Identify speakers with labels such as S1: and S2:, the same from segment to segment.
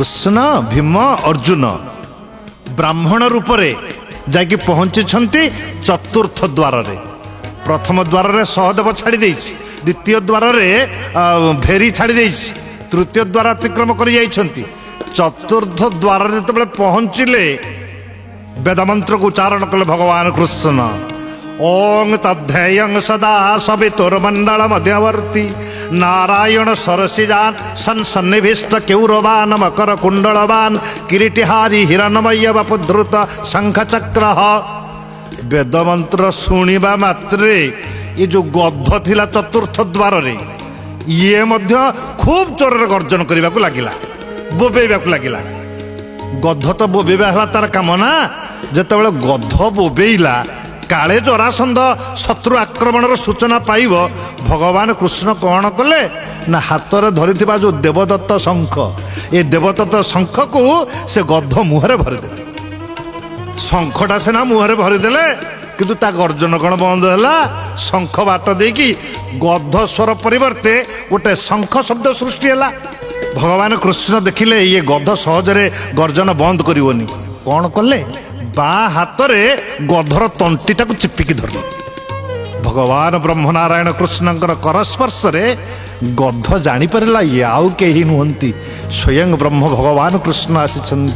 S1: କୃଷ୍ଣ, ଭୀମ, ଅର୍ଜୁନ ବ୍ରାହ୍ମଣ ରୂପରେ ଯାଇକି ପହଞ୍ଚିଛନ୍ତି ଚତୁର୍ଥ ଦ୍ୱାରରେ। ପ୍ରଥମ ଦ୍ୱାରରେ ସହଦେବ ଛାଡ଼ି ଦେଇଛି, ଦ୍ୱିତୀୟ ଦ୍ୱାରରେ ଭେରି ଛାଡ଼ି ଦେଇଛି, ତୃତୀୟ ଦ୍ୱାର ଅତିକ୍ରମ କରି ଯାଇଛନ୍ତି। ଚତୁର୍ଥ ଦ୍ୱାରରେ ଯେତେବେଳେ ପହଞ୍ଚିଲେ, ବେଦମନ୍ତ୍ରକୁ ଉଚ୍ଚାରଣ କଲେ ଭଗବାନ କୃଷ୍ଣ। ଓଂ ତద్ధେୟଂ ସଦା ସବିତୁର୍ମଣ୍ଡଳ ମଧ୍ୟବର୍ତ୍ତୀ ନାରାୟଣ ସରସିଜାନ ସନ୍ସନ୍ନିଭିଷ୍ଟ କେଉରବାନ ମକର କୁଣ୍ଡଳବାନ କିରୀଟିହାରୀ ହିରଣ୍ମୟ ବପୁଧୃତ ଶଙ୍ଖଚକ୍ର। ବେଦମନ୍ତ୍ର ଶୁଣିବା ମାତ୍ରେ ଏ ଯୋଉ ଗଧ ଥିଲା ଚତୁର୍ଥ ଦ୍ୱାରରେ, ଇଏ ମଧ୍ୟ ଖୁବ୍ ଜୋରରେ ଗର୍ଜନ କରିବାକୁ ଲାଗିଲା, ବୋବେଇବାକୁ ଲାଗିଲା। ଗଧ ତ ବୋବେଇବା ହେଲା ତାର କାମ ନା। ଯେତେବେଳେ ଗଧ ବୋବେଇଲା, କାଳେ ଜରାସନ୍ଧ ଶତ୍ରୁ ଆକ୍ରମଣର ସୂଚନା ପାଇବ, ଭଗବାନ କୃଷ୍ଣ କ'ଣ କଲେ ନା, ହାତରେ ଧରିଥିବା ଯୋଉ ଦେବଦତ୍ତ ଶଙ୍ଖ, ଏ ଦେବଦତ୍ତ ଶଙ୍ଖକୁ ସେ ଗଧ ମୁହଁରେ ଭରିଦେଲେ। ଶଙ୍ଖଟା ସିନା ମୁହଁରେ ଭରିଦେଲେ, କିନ୍ତୁ ତା ଗର୍ଜନ କ'ଣ ବନ୍ଦ ହେଲା? ଶଙ୍ଖ ବାଟ ଦେଇକି ଗଧ ସ୍ୱର ପରିବର୍ତ୍ତେ ଗୋଟେ ଶଙ୍ଖ ଶବ୍ଦ ସୃଷ୍ଟି ହେଲା। ଭଗବାନ କୃଷ୍ଣ ଦେଖିଲେ ଇଏ ଗଧ ସହଜରେ ଗର୍ଜନ ବନ୍ଦ କରିବନି। କ'ଣ କଲେ? ବାଁ ହାତରେ ଗଧର ତଣ୍ଟିଟାକୁ ଚିପିକି ଧରିଲେ। ଭଗବାନ ବ୍ରହ୍ମନାରାୟଣ କୃଷ୍ଣଙ୍କର କରସ୍ପର୍ଶରେ ଗଧ ଜାଣିପାରିଲା ଇଏ ଆଉ କେହି ନୁହନ୍ତି, ସ୍ୱୟଂ ବ୍ରହ୍ମ ଭଗବାନ କୃଷ୍ଣ ଆସିଛନ୍ତି।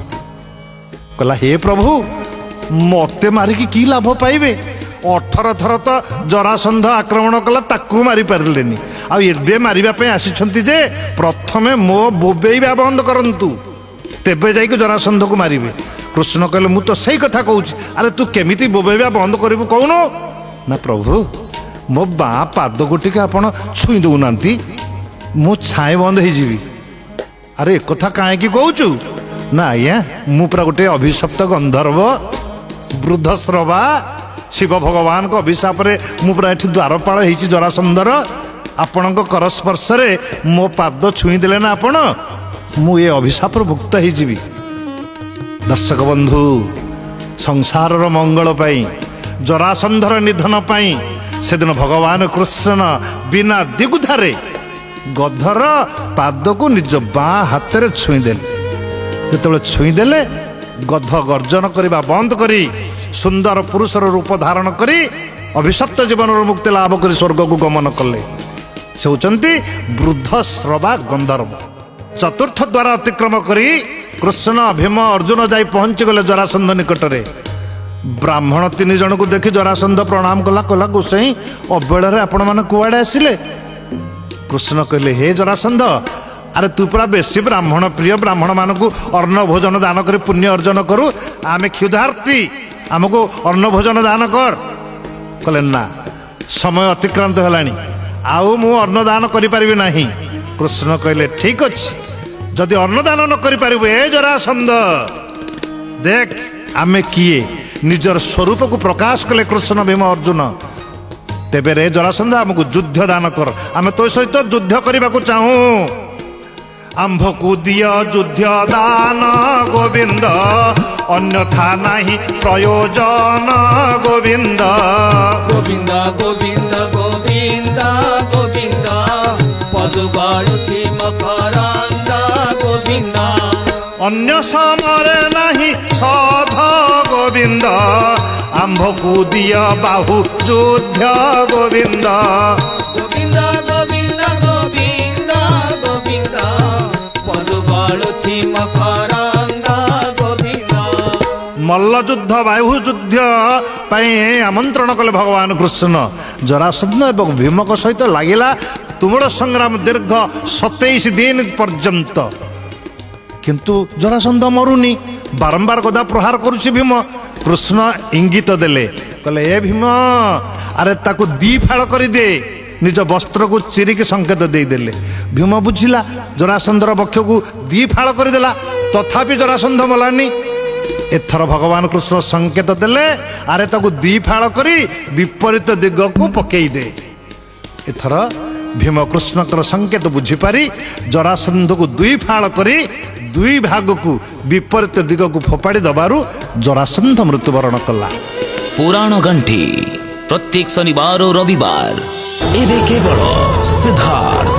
S1: କହିଲା, ହେ ପ୍ରଭୁ, ମତେ ମାରିକି କି ଲାଭ ପାଇବେ? 18 ଥର ତ ଜରାସନ୍ଧ ଆକ୍ରମଣ କଲା, ତାକୁ ମାରିପାରିଲେନି, ଆଉ ଏବେ ମାରିବା ପାଇଁ ଆସିଛନ୍ତି ଯେ? ପ୍ରଥମେ ମୋ ବୋବେଇବା ବନ୍ଦ କରନ୍ତୁ, ତେବେ ଯାଇକି ଜରାସନ୍ଧକୁ ମାରିବେ। କୃଷ୍ଣ କହିଲେ, ମୁଁ ତ ସେଇ କଥା କହୁଛି। ଆରେ, ତୁ କେମିତି ବୋବେଇବା ବନ୍ଦ କରିବୁ କହୁନୁ? ନା ପ୍ରଭୁ, ମୋ ବାଁ ପାଦକୁ ଟିକେ ଆପଣ ଛୁଇଁ ଦଉନାହାନ୍ତି, ମୁଁ ଛାଏଁ ବନ୍ଦ ହେଇଯିବି। ଆରେ, ଏକଥା କାହିଁକି କହୁଛୁ? ନା ଆଜ୍ଞା, ମୁଁ ପୁରା ଗୋଟେ ଅଭିଶପ୍ତ ଗନ୍ଧର୍ବ ବୃଦ୍ଧଶ୍ରବା। ଶିବ ଭଗବାନଙ୍କ ଅଭିଶାପରେ ମୁଁ ପୁରା ଏଠି ଦ୍ୱାରପାଳ ହେଇଛି ଜରାସନ୍ଧର। ଆପଣଙ୍କ କରସ୍ପର୍ଶରେ ମୋ ପାଦ ଛୁଇଁ ଦେଲେ ନା ଆପଣ, ମୁଁ ଏ ଅଭିଶାପରୁ ମୁକ୍ତ ହେଇଯିବି। ଦର୍ଶକ ବନ୍ଧୁ, ସଂସାରର ମଙ୍ଗଳ ପାଇଁ, ଜରାସନ୍ଧର ନିଧନ ପାଇଁ ସେଦିନ ଭଗବାନ କୃଷ୍ଣ ବିନା ଦ୍ୱିଗୁଧାରେ ଗଧର ପାଦକୁ ନିଜ ବାଁ ହାତରେ ଛୁଇଁଦେଲେ। ଯେତେବେଳେ ଛୁଇଁଦେଲେ, ଗଧ ଗର୍ଜନ କରିବା ବନ୍ଦ କରି ସୁନ୍ଦର ପୁରୁଷର ରୂପ ଧାରଣ କରି ଅଭିଶପ୍ତ ଜୀବନରୁ ମୁକ୍ତି ଲାଭ କରି ସ୍ୱର୍ଗକୁ ଗମନ କଲେ। ସେ ହେଉଛନ୍ତି ବୃଦ୍ଧଶ୍ରବା ଗନ୍ଧର୍ବ। ଚତୁର୍ଥ ଦ୍ୱାର ଅତିକ୍ରମ କରି କୃଷ୍ଣ, ଭୀମ, ଅର୍ଜୁନ ଯାଇ ପହଞ୍ଚିଗଲେ ଜରାସନ୍ଧ ନିକଟରେ। ବ୍ରାହ୍ମଣ ତିନି ଜଣକୁ ଦେଖି ଜରାସନ୍ଧ ପ୍ରଣାମ କଲା। କହିଲା, ଗୋସାଇଁ, ଅବେଳରେ ଆପଣମାନେ କୁଆଡ଼େ ଆସିଲେ? କୃଷ୍ଣ କହିଲେ, ହେ ଜରାସନ୍ଧ, ଆରେ ତୁ ପୁରା ବେଶୀ ବ୍ରାହ୍ମଣ ପ୍ରିୟ, ବ୍ରାହ୍ମଣମାନଙ୍କୁ ଅନ୍ନ ଭୋଜନ ଦାନ କରି ପୁଣ୍ୟ ଅର୍ଜନ କରୁ। ଆମେ କ୍ଷୁଧାର୍ତ୍ତୀ, ଆମକୁ ଅନ୍ନ ଭୋଜନ ଦାନ କର। କହିଲେ, ନା, ସମୟ ଅତିକ୍ରାନ୍ତ ହେଲାଣି, ଆଉ ମୁଁ ଅନ୍ନଦାନ କରିପାରିବି ନାହିଁ। କୃଷ୍ଣ କହିଲେ, ଠିକ ଅଛି, ଯଦି ଅନ୍ନଦାନ ନ କରିପାରିବୁ ଏ ଜରାସନ୍ଧ, ଦେଖ ଆମେ କିଏ। ନିଜର ସ୍ୱରୂପକୁ ପ୍ରକାଶ କଲେ କୃଷ୍ଣ, ଭୀମ, ଅର୍ଜୁନ। ତେବେ ରେ ଜରାସନ୍ଧ, ଆମକୁ ଯୁଦ୍ଧ ଦାନ କର, ଆମେ ତୋ ସହିତ ଯୁଦ୍ଧ କରିବାକୁ ଚାହୁଁ। ଆମ୍ଭକୁ ଦିଅ ଯୁଦ୍ଧ ଦାନ ଗୋବିନ୍ଦ, ଅନ୍ୟଥା ନାହିଁ ପ୍ରୟୋଜନ ଗୋବିନ୍ଦ।
S2: ଗୋବିନ୍ଦ ଗୋବିନ୍ଦ ଗୋବିନ୍ଦ ଗୋବିନ୍ଦ, ପଦୁ ଗଳୁଛି ମକରନ୍ଦ ଗୋବିନ୍ଦ।
S1: ଅନ୍ୟ ସମରେ ନାହିଁ ସଧ ଗୋବିନ୍ଦ, ଆମ୍ଭକୁ ଦିଅ ବାହୁ ଯୁଦ୍ଧ ଗୋବିନ୍ଦ।
S2: ଗୋବିନ୍ଦ ଗୋବିନ୍ଦ ଗୋବିନ୍ଦ ଗୋବିନ୍ଦ, ପଦୁ ଗଳୁଛି ମକରନ୍ଦ ଗୋବିନ୍ଦ।
S1: ମଲ୍ଲଯୁଦ୍ଧ, ବାହୁ ଯୁଦ୍ଧ ପାଇଁ ଆମନ୍ତ୍ରଣ କଲେ ଭଗବାନ କୃଷ୍ଣ। ଜରାସନ୍ଧ ଏବଂ ଭୀମଙ୍କ ସହିତ ଲାଗିଲା ତୁମୁଳ ସଂଗ୍ରାମ ଦୀର୍ଘ 27 ଦିନ ପର୍ଯ୍ୟନ୍ତ। କିନ୍ତୁ ଜରାସନ୍ଧ ମରୁନି, ବାରମ୍ବାର ଗଦା ପ୍ରହାର କରୁଛି ଭୀମ। କୃଷ୍ଣ ଇଙ୍ଗିତ ଦେଲେ, କହିଲେ, ଏ ଭୀମ, ଆରେ ତାକୁ ଦି ଫାଳ କରିଦେ। ନିଜ ବସ୍ତ୍ରକୁ ଚିରିକି ସଂକେତ ଦେଇଦେଲେ। ଭୀମ ବୁଝିଲା, ଜରାସନ୍ଧର ବକ୍ଷକୁ ଦି ଫାଳ କରିଦେଲା, ତଥାପି ଜରାସନ୍ଧ ମଲାନି। ଏଥର ଭଗବାନ କୃଷ୍ଣ ସଂକେତ ଦେଲେ, ଆରେ ତାକୁ ଦି ଫାଳ କରି ବିପରୀତ ଦିଗକୁ ପକେଇ ଦେ। ଏଥର ଭୀମ କୃଷ୍ଣଙ୍କର ସଂକେତ ବୁଝିପାରି ଜରାସନ୍ଧକୁ ଦୁଇ ଫାଳ କରି ଦୁଇ ଭାଗକୁ ବିପରୀତ ଦିଗକୁ ଫୋପାଡ଼ି ଦେବାରୁ ଜରାସନ୍ଧ ମୃତ୍ୟୁବରଣ କଲା।
S3: ପୁରାଣ ଗଣ୍ଠି ପ୍ରତ୍ୟେକ ଶନିବାର ଓ ରବିବାର ଏବେ କେବଳ ସିଦ୍ଧାର୍ଥ।